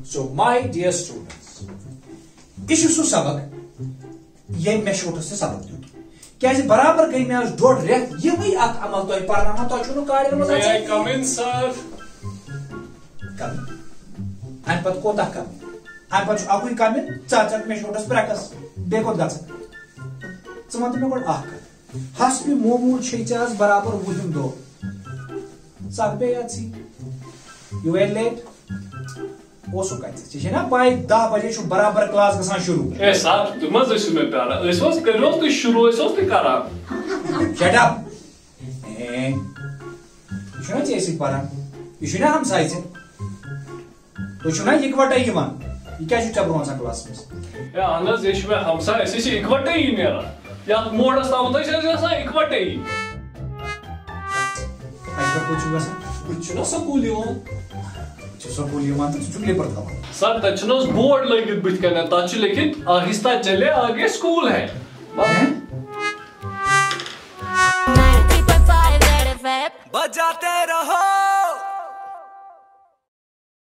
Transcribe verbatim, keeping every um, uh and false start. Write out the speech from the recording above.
So my dear students, یہِ چھُ سُہ سبق ییٚمۍ مےٚ شوٹس تہِ سبق دیُت، کیازِ برابر گٔے مےٚ آز ڈۄڈ رٮ۪تھ یِمٕے اکھ عمل تۄہہِ پرناوان، تۄہہِ چھُو نہٕ کارٮ۪ن منٛز May I اژان۔ Come in, sir? کم۔ امہِ پتہٕ کوتاہ کم؟ امہِ پتہٕ چھُ اکُے کم، ژٕ ژَٹ مےٚ شوٹس برٛکس، بیٚیہِ کوٚت گژھکھ؟ ژٕ وَن تہٕ مےٚ گۄڈٕ اکھ کتھ، حسبِ معمول چھے ژےٚ آز برابر وُہِم دۄہ، ژٕ آکھ بیٚیہِ یَتسٕے، you were late۔ اوسُکھ کتہِ؟ ژےٚ چھے نا پاے، دَہ بجے چھُ برابر کلاس گژھان شروع۔ اے سر، تُہۍ ما حظ ٲسِو مےٚ پیاران؟ أسۍ اوس، کٔرِو حظ تُہۍ شروع، أسۍ اوس تُہۍ کران۔ Shut up! اے، یہِ چھُنا ژےٚ سۭتۍ پران؟ یہِ چھُنا ہمساے ژےٚ؟ تُہۍ چھِو نا یِکوَٹَے یِوان؟ یہِ کیٛازِ چھُ ژےٚ برونٛہہ آسان کلاسس منٛز؟ اے، اہن حظ، یہِ چھُ مےٚ ہمساے، أسۍ چھِ اِکوَٹَے یی نیران۔ یَتھ موڈَس تامَتھ ٲسۍ أسۍ آسان اِکوَٹَے یی۔ اَتہِ پٮ۪ٹھ کوٚت چھُکھ گژھان؟ بہٕ تہِ چھُس نا سکوٗل یِوان۔ ژٕ چھُکھ سکوٗل یِوان تہٕ ژٕ چھُکھ لیپر تھاوان۔ سر، تَتہِ چھُنہٕ حظ بورڈ لٲگِتھ بٕتھِ کَنٮ۪تھ؟ تَتھ چھُ لیکھِتھ، "آہستہ چلے، آگے اسکول ہے۔" بس۔ ہیں؟ بجاتے رہو۔